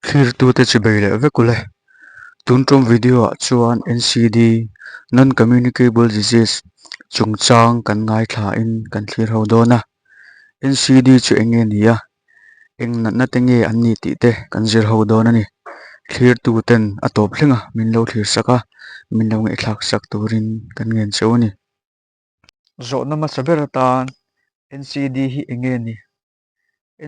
Thlirtute chibei leh vek ule. Tun tum video ah chuan NCD, Non-Communicable Disease, chungchang kan ngaithla in kan thlir ho dawn a. NCD chu eng nge ni a? Eng natna te nge an ni tih te kan zir ho dawn a ni. Thlirtu ten a tawp thleng a min lo thlir sak a, min lo ngaihthlak sak turin kan ngen cheu a ni. Zawhna hmasa ber atan NCD hi eng nge ni?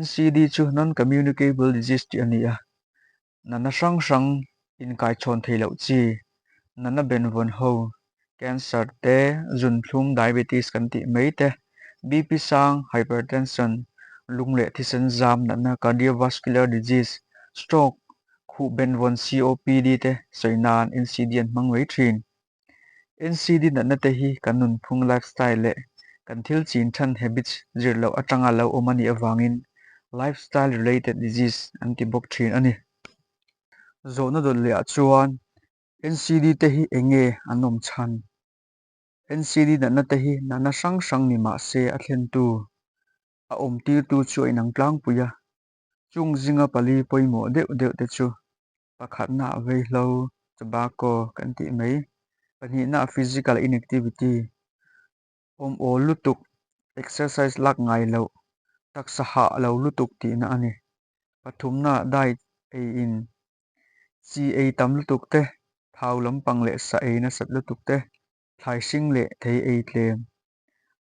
NCD chu Non-Communicable Disease tih a ni a, natna hrang hrang inkaichhawn thei loh chi, natna benvawn ho, cancer te, zunthlum, diabetes kan tih mai te, BP sang, hypertension, lung leh thisen zam natna, cardiovascular disease, stroke, khuh benvawn COPD te sawi nan NCD an hmang mai thin. NCD natna te hi kan nunphung lifestyle leh kan thil chin than habits zir loh atanga lo awm a nih avangin lifestyle related disease an ti bawk thin a ni. Zawhna dawt leh ah chuan NCD te hi eng nge an awm chhan? NCD natna te hi natna hrang hrang ni mah se a thlentu, a awm tirtu chu a inang tlangpui a, chung zinga pali pawimawh deuh deuh te chu Pakhatna a veihlo, tobacco, kan tih mai. Pahnihna a physical inactivity, awm awl lutuk, exercise lak ngai loh, taksa hah lo lutuk tihna a ni. Pathumna diet ei in, chi ei tam lutuk te, thau lampang leh sa ei nasat lutuk te, thlai hring leh thei ei tlem.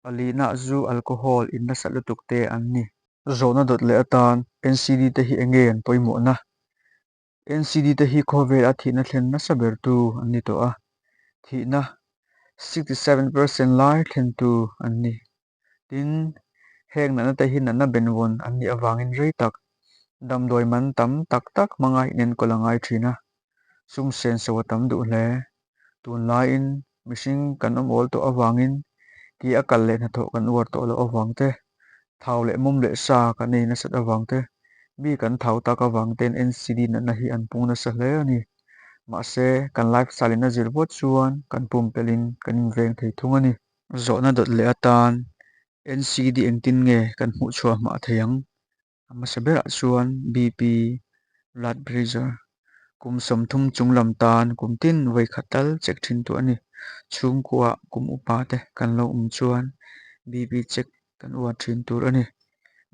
Palihna zu, alcohol, in nasat lutuk te an ni. Zawhna dawt leh atan NCD te hi enge an pawimawhna? NCD te hi khawvel a thihna thlen nasa bertu an ni tawh a, thihna 67% lai thlentu an ni. Tin, heng natna te hi natna benvawn an nih avangin rei tak damdawi man tam tak tak hmanga inenkawl a ngai thin a, sum senso a tam duh hle. Tunlaiin mihring kan awm awl tawh avangin ki a kal leh hnathawh kan uar tawh loh avang te, thau leh mum leh sa kan ei nasat avang te, mi kan thau tak avang ten NCD natna hi an pung nasa hle a ni. Mahse, kan lifestyle in a zir vawt chuan kan pumpelhin kan inveng thei thung a ni. Zawhna dawt leh atan NCD engtin nge kan hmuh chhuah hmah thei ang? A hmasa berah chuan BP, blood pressure, kum 30 chung lam tan kum tin vawi khat tal check thin tur a ni. Chhungkua kum upa te kan lo awm chuan BP check kan uar thin tur a ni.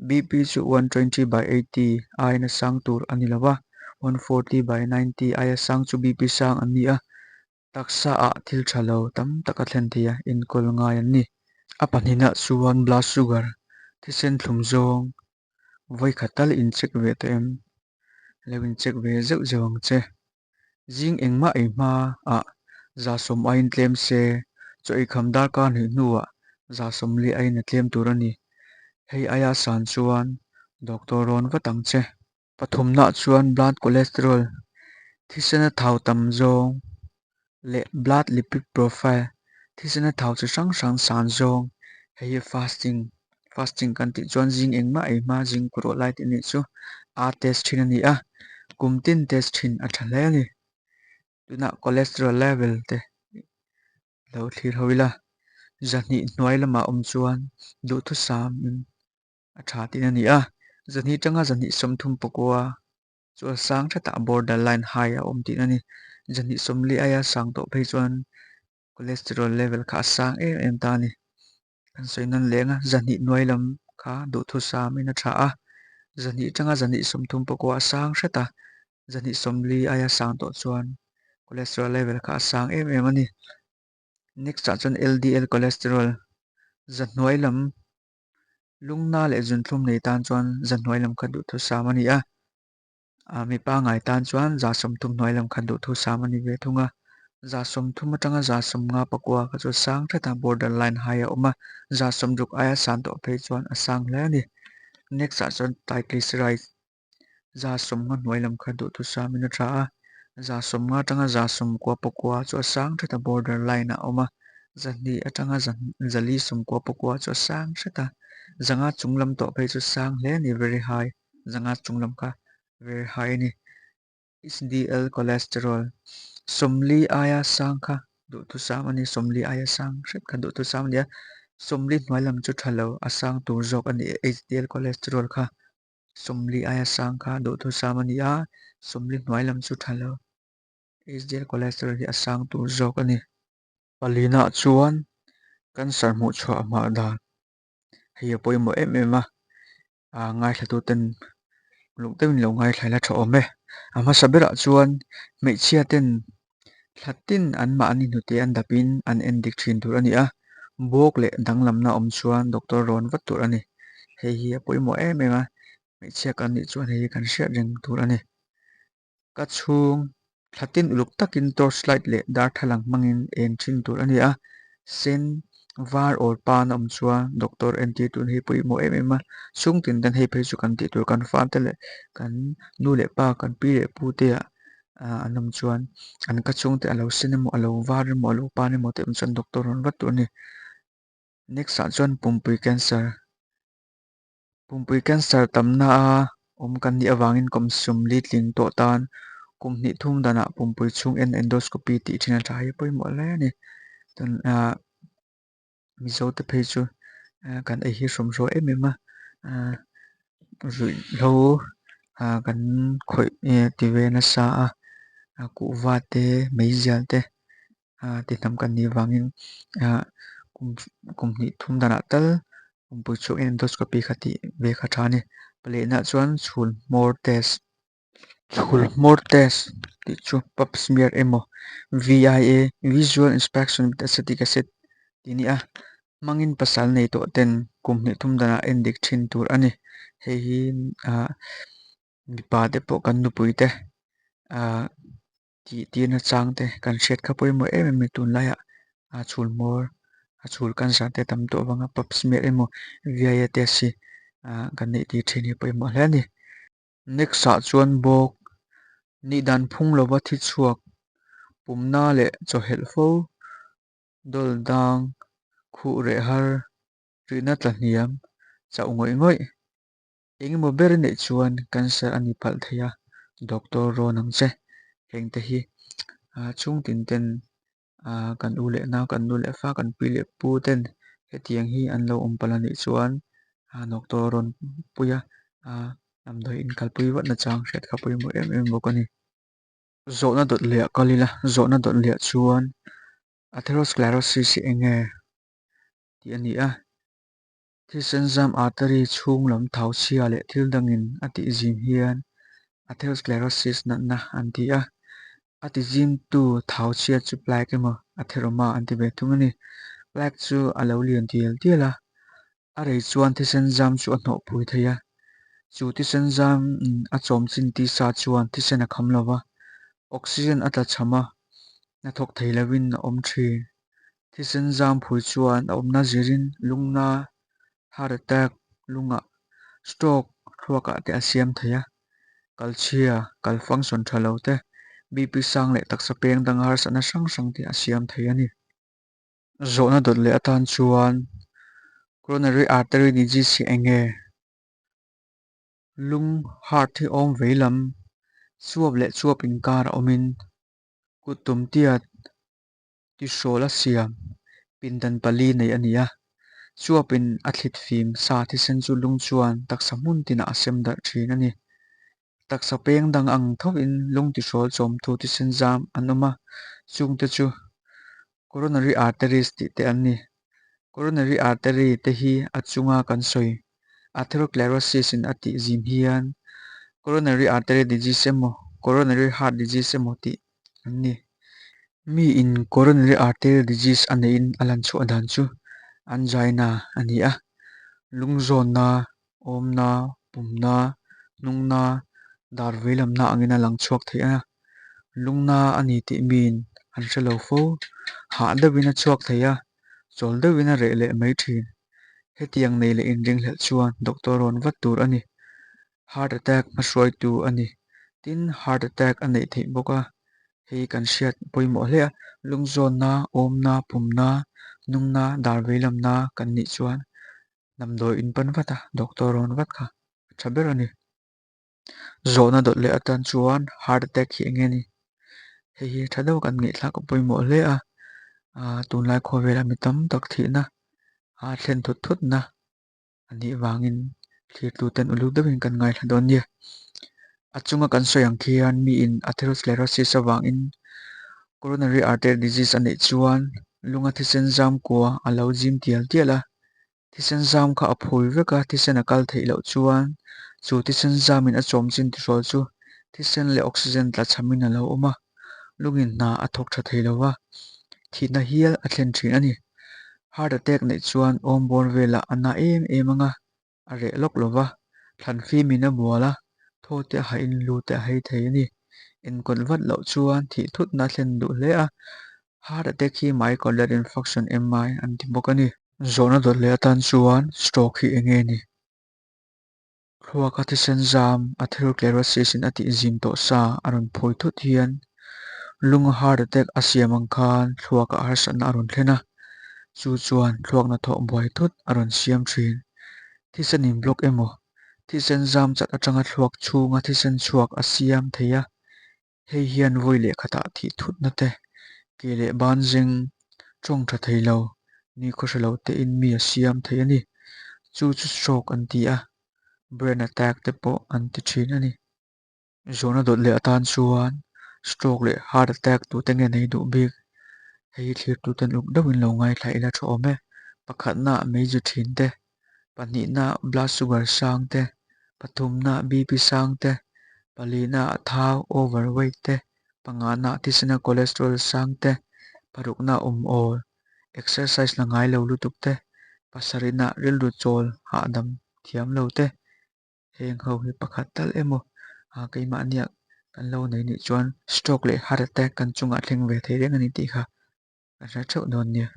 BP chu 120/80 aiin a sang tur a ni lo va, 140/90 aia sang chu BP sang an ni a. Taksa ah thil tha lo tam tak a thlen thei a, enkawl ngai an ni. A pahnihna chuan blood sugar, thisen thlum zawng, vawi khat tal in check ve tawh em? Lo in check ve zeuh zeuh ang che. Zing engmah ei hma ah 110 aiin tlem se, chaw eikham darkar hnih hnuah 40 aiin a tlem tur a ni. Hei aia san chuan doctor rawn vat ang che. Pathumna chuan blood cholesterol, thisena thau tam zawng leh blood lipid profile, thisena thau chi hrang hrang san zawng, hei hi fasting, fasting kan tih chuan zing engmah ei hma zing kuruah lai tih anih chu a test thin a ni a, kum tin test thin a tha hle a ni. Tunah cholesterol level te lo thlir ho ila, 200 hnuai lamah awm chuan duhthusam in. A tha tih a ni a, 200 tanga 239 chu a sang thatah border line high a awm tih a ni. 240 aia sang tawh phei chuan cholesterol level kha a sang em em ta a ni. Kan sawi nawn leng a, 200 hnuai lam kha duhthusam in a tha a, 200 tanga 239 a sang hret a, 240 aia sang tawh chuan cholesterol level kha a sang em em a ni. Next ah chuan LDL cholesterol za hnuai lam Lungna leh zunthlum nei tan chuan za hnuai lam kha duhthusam a ni a, ah mi pangngai tan chuan 30 hnuai lam kha duhthusam a ni ve thung a, 30 atanga 55 kha chu sang hret a border line high a awm a, 60 aia san tawh phei chuan a sang hle a ni. Next ah chuan triglycerides 50 hnuai lam kha duhthusam in a tha a, 50 atanga 99 chu a sang hret a border line ah a awm a, 200 atanga 499 chu a sang hret a, 500 chung lam tawh phei chu sang hle a ni very high, 500 chung lam kha very high a ni. HDL cholesterol 40 aia sang kha duhthusam a ni, 40 aia sang hret kha duhthusam a ni a, 40 hnuai lam chu tha lo a sang tur zawk a ni HDL cholesterol kha. 40 aia sang kha duhthusam a ni a, 40 hnuai lam chu tha lo. HDL cholesterol hi a sang tur zawk a ni. Palina chuan cancer hmuh chhuah hma dan hei a pawimawh em em a, aa ngaithlatuten uluk deuhin lo ngaithla ila tha awm e. A hmasa berah chuan hmeichhia ten thla tin an mahni hnute an dapin an en dik thin tur a ni a, bawk leh danglamna awm chuan doctor rawn vat tur a ni. Hei hi a pawimawh em em a, hmeichhia kan nih chuan hei hi kan hriat reng tur a ni. Ka chhung thla tin uluk takin torch light leh darthlalang hmangin eng thin tur a ni a, sen var awl pan a awm chuan doctor entir tun hi pawimawh em em a, chhung tin ten hei phei chu kan tih tur kan fate leh kan nu leh pa kan pi leh pu te ah an awm chuan an ka chhung te a lo sen emaw a lo var emaw a lo pan emaw te awm chuan doctor rawn vat tur a ni. Next ah chuan pumpui cancer. Pumpui cancer tamna a awm kan nih avangin kum 40 tling tawh tan kum hnih thum danah pumpui chhung en endoscopy tih thin a tha hi pawimawh hle a ni. Chuan ah Mizo te phei chu kan ei hi hrawmhraw em em a, ah ruihhlo ah kan khawih ti ve nasa a, kuhva te meizial te ah ti hnam kan nih avangin ah kum kum hnih thum danah tal pumpui chhung endoscopy kha tih ve kha tha a ni. Palihnah chuan chhul hmawr test chhul hmawr test tih chu pap smear emaw V_I_A visual inspection with acetic acid tih a ni a hmangin pasal nei tawh ten kum hnih thum danah en dik thin tur a ni. Hei hi ah mipa te pawh kan nupui te ah. Tih tirna chang te kan hriat kha pawimawh em em a ni tunlaiah a chhul hmawr a chhul cancer te tam tawh avanga pap smear emaw V_I_A test hi ah kan neih tir thin hi pawimawh hle a ni. Next ah chuan bawk nih dan phung lova thi chhuak pumna leh chawhelh fo dawl dang khuh reh har rihna tla hniam chauh ngawih ngawih. Engemaw ber neih chuan cancer a ni palh thei a, doctor rawn ang che. Heng te hi chhung tin ten kan u leh nau, kan nu leh fa, kan pi leh pu ten hetiang hi an lo awm palh a nih chuan doctor rawn pui a, damdawi inkalpui vat nachang hriat kha pawimawh em em bawk a ni. Zawhna dawt leh ah kal ila, zawhna dawt leh ah chuan atherosclerosis hi eng nge tih a ni a. Thisen zam artery chhung lam thau chhia leh thil dangin a tih zim hian atherosclerosis natna an ti a. A ti zimtu thau chhia chu plaque emaw atheroma an ti ve thung a ni. Plaque chu a lo lian tial tial a, a rei chuan thisen zam chu a hnawh phui thei a. Chu thisen zam a chawm chin tisa chuan thisen a kham lo va, oxygen a tla cham a, hnathawk thei lovin a awm thin. Thisen zam phui chuan a awmna zirin lungna, heart attack, lungah, stroke, thluakah te a siam thei a. Kalchhia, kal function tha lo te, BP sang leh taksa peng danga harsatna hrang hrang te a siam thei a ni. Zawhna dawt leh atan chuan coronary artery disease hi eng nge? Lung, heart, hi awm vei lam, chuap leh chuap inkar a awmin kut tum tiat, Tihrawl a siam pindan pali nei a ni a, chuapin a thlit fim sa thisen chu lung chuan taksa hmun tinah a sem darh thin a ni. Taksa peng dang ang thovin lung tihrawl chawmtu thisen zam an awm a, chungte chu coronary arteries tih te an ni. Coronary artery te hi a chunga kan sawi atherosclerosis in a tih zim hian coronary artery disease emaw coronary heart disease emaw tih an ni. Mi in coronary arterial disease a neihin a lan chhuah dan chu angina a ni a, lungzawnna, awmna, pumna, hnungna, dar veilamna angin a lang chhuak thei a, lungna a ni tih miin an hre lo fo, hah deuhin a chhuak thei a, chawl deuhin a reh leh mai thin. Hetiang nei leh inringhlelh chuan doctor rawn vat tur a ni. Heart attack hmahruaitu a ni. Tin, heart attack a neih theih bawk a, hei kan hriat pawimawh hle a, lungzawnna, awmna, pumna, nungna, dar veilamna kan nih chuan damdawi in pan vat a, doctor rawn vat kha a tha ber a ni. Zawhna dawt leh atan chuan heart attack hi eng nge ni? Hei hi tha deuh kan ngaihthlak a pawimawh hle a, tunlai khawvela mi tam tak thihna, thlen thut thutna a nih vangin. Thlirtuten uluk deuhin kan ngaithla dawn nia. A chunga kan sawi ang khian miin atherosclerosis avangin coronary artery disease a neih chuan lunga thisen zam kua a lo zim tial tial a, thisen zam kha a phui vek a, thisen a kal theih loh chuan chu thisen zamin a chawm chin tihrawl chu thisen leh oxygen tla chhamin a lo awm a, lungin hna a thawk tha thei lo va, thihna hial a thlen thin a ni. Heart attack neih chuan awm bawr velah a na em em ang a, a reh lawk lo va, thlan fimin a bual a, thaw te a hain lu te a hei thei a ni. Enkawl vat loh chuan thih thutna a thlen duh hle a, heart attack hi myocardial infarction, MI, an ti bawk a ni. Zawhna dawt leh atan chuan stroke hi eng nge ni? Thluaka thisen zam, atherosclerosis in a tih zim tawh sa a rawn phawi thut hian lunga heart attack a siam ang khan thluakah harsatna a rawn thlen a, chu chuan thluak hnathawh buai thut a rawn siam thin. Thisen in block emaw, thisen zam chat atanga thluak chhunga thisen chhuak a siam thei a, Hei hian vawi leh khatah thih thutna te, ke leh ban zeng, tawng tha thei lo, ni khawhre lo tein mi a siam thei a ni. Chu chu stroke an ti a, brain attack te pawh an ti thin a ni. Zawhna dawt leh atan chuan stroke leh heart attack tute nge nei duh bik? Hei hi thlirtuten uk deuhin lo ngaithla ila tha awm e. Pakhatna meizu thin te, pahnihna blood sugar sang te, pathumna BP sang te, palina thau over weight te, pangana thisena cholesterol sang te, parukna awm awl exercise la ngai lo lutuk te, pasarihna rilru chawl hahdam thiam lo te, heng ho hi pakhat tal emaw ah keimahnia kan lo nei nih chuan stroke leh heart attack kan chungah thleng ve thei reng a ni tih kha kan hre theuh dawn nia.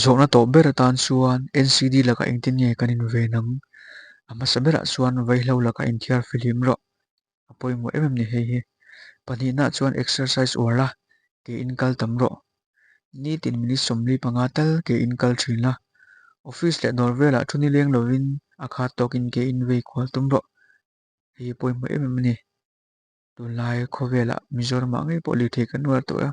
Zawhna tawh ber atan chuan NCD lakah engtin nge kan inven ang? A hmasa berah chuan vaihlo lakah inthiar fihlim rawh. A pawimawh em em ni hei hi. Pahnihnaah chuan exercise uar la, ke in kal tam rawh. Nitin minute 45 tal ke in kal thin la. Office leh dawr velah thu nileng lovin a khat tawkin ke in vei kual tum rawh. Hei hi pawimawh em em a ni. Tunlai khawvelah Mizoramah ngei pawh lirthei kan uar tawh a.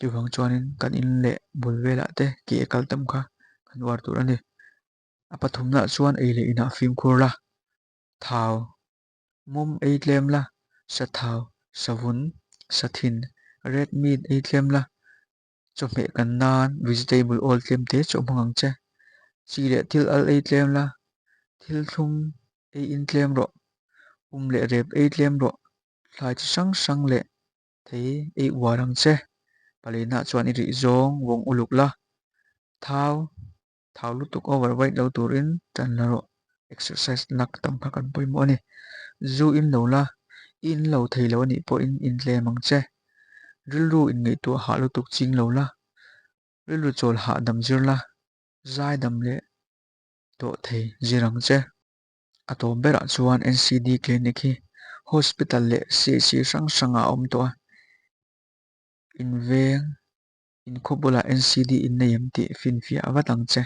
Chuvang chuanin kan in leh bul velah te ke a kal tam kha kan uar tur a ni. A pathumnaah chuan ei leh inah fimkhur la, thau mum ei tlem la, sathau, savun, sathin, red meat ei tlem la, chawhmeh kan nan vegetable oil tlem te chawh hmang ang che. Chi leh thil al ei tlem la, thil thlum ei in tlem rawh, um leh rep ei tlem rawh, thlai chi hrang hrang leh Thei ei uar ang che. Palinah chuan i rih zawng vawng uluk la. Thau, thau lutuk overweight lo turin tan la rawh. Exercise lak tam kha kan pawimawh a ni. Zu in lo la, i in lo thei lo a nih pawhin in tlem ang che. Rilru inngaihtuah hah lutuk ching lo la. Rilru chawl hahdam zir la, zaidam leh tawh thei zir ang che. A tawp berah chuan NCD clinic hi hospital leh CHC hrang hrangah a awm tawh a, inveng inkhaw bulah NCD in nei em tih finfiah vat ang che.